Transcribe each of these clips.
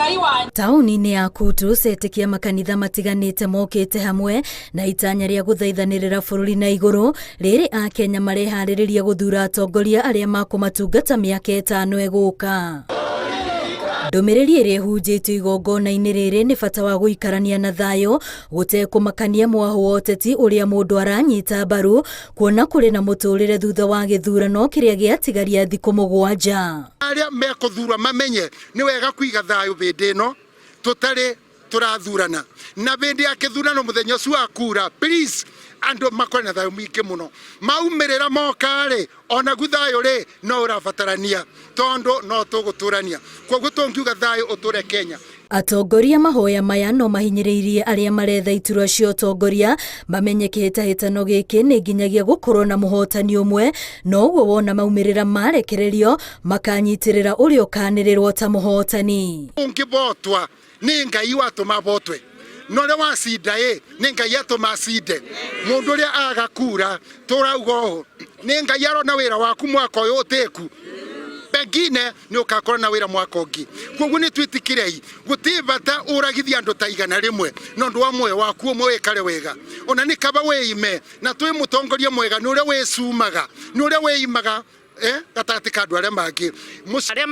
Ngai wanyu. Taũni-inĩ ya Kutus, etĩkia makanitha matiganĩte mokĩte hamwe na itanya rĩa gũthaithanĩrĩra bũrũri na igũrũ rĩrĩ Akenya mareharĩrĩria gũthura atongoria arĩa makũmatungata mĩaka ĩtano ĩgũka. Ndũmĩrĩri ĩrĩa ĩhunjĩtio igongona-inĩ rĩrĩ nĩ bata wa gũikarania na thayũ gũtekũmakania mwahũ wa ũteti ũrĩa mũndũ aranyita mbaru kuona kũrĩ na mũtũrĩre thutha wa gĩthurano kĩrĩa gĩatigaria thikũ mũgwanja. Arĩa mekũthurwa mamenye nĩ wega kwiga thayũ hĩndĩ ĩno tũtarĩ tũrathurana na hĩndĩ ya kĩthurano mũthenya ũcio wa kura, please, andũ makorwo na thayũ mũingĩ mũno. Maumĩrĩra moka rĩ, onagu thayũ rĩ no ũrabatarania tondũ no tũgũtũrania, koguo tũngiuga thayũ ũtũre Kenya. Atongoria mahoya maya no mahinyĩrĩirie arĩa maretha iturwa cia ũtongoria mamenye kĩhĩtahĩtano gĩkĩ nĩ nginyagia gũkorwo na mũhotani ũmwe, na ũguo wona maumĩrĩra marekererio makanyitĩrĩra ũrĩa ũkanĩrĩrwo ta mũhotani. Ũngĩbotwa nĩ Ngai watũma botwe, na ũrĩa wacinda ĩ nĩ Ngai atũma acinde. Mũndũ ũrĩa aga kura tũrauga ũũ, nĩ Ngai arona wĩra waku mwaka ũyũ ũtĩku, pengine nĩ ũgakorwo na wĩra mwaka ũngĩ. Koguo nĩ twĩtĩkĩrei gũtirĩ bata ũragithia andũ ta 100 na ũndũ wa muoyo waku ũmwe wĩkare wega, ona nĩ kaba wĩime. Na twĩ mũtongoria mwega nĩ ũrĩa wĩcumaga, nĩ ũrĩa wĩimaga gatagatĩ ka andũ arĩa mangĩ. Arĩa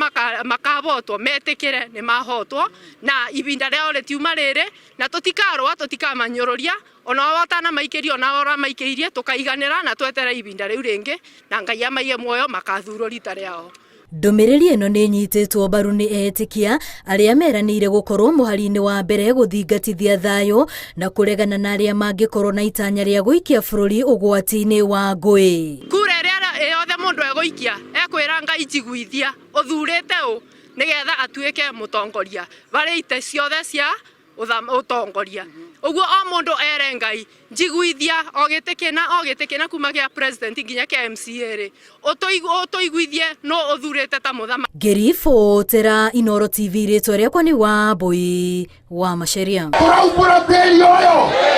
makahotwo metĩkĩre nĩ mahotwo, na ibinda rĩao rĩtiuma rĩrĩ, na tũtikarũa, tũtikamanyũrũria, ona o ũtanamaikĩria ona o ũramaikĩirie, tũkaiganĩra na tweterere ibinda rĩu rĩngĩ, na Ngai amaige muoyo makathurwo rita rĩao. Ndũmĩrĩri ĩno nĩ ĩnyitĩtwo mbaru nĩ etĩkia arĩa meranĩire gũkorwo mũhari-inĩ wa mbere gũthingatithia thayũ na kũregana na arĩa mangĩkorwo na itanya rĩa gũikia bũrũri ũgwati-inĩ wa ngũĩ. Kura ĩrĩa yothe mũndũ egũikia ekwĩra Ngai njiguithia ũthurĩte ũ nĩgetha atuĩke mũtongoria varĩ itĩ ciothe cia ũtongoria. Ũguo o mũndũ ere Ngai njiguithia o gĩtĩ kĩna o gĩtĩ kĩna kuma gĩa president nginya kĩa MCA rĩ, ũtũiguithie nũ ũthurĩte ta mũthamaki. Ngĩribotera Inooro TV, rĩtwa rĩakwa nĩ Wambui wa Macharia. Tũraumbũra tĩri ũyũ.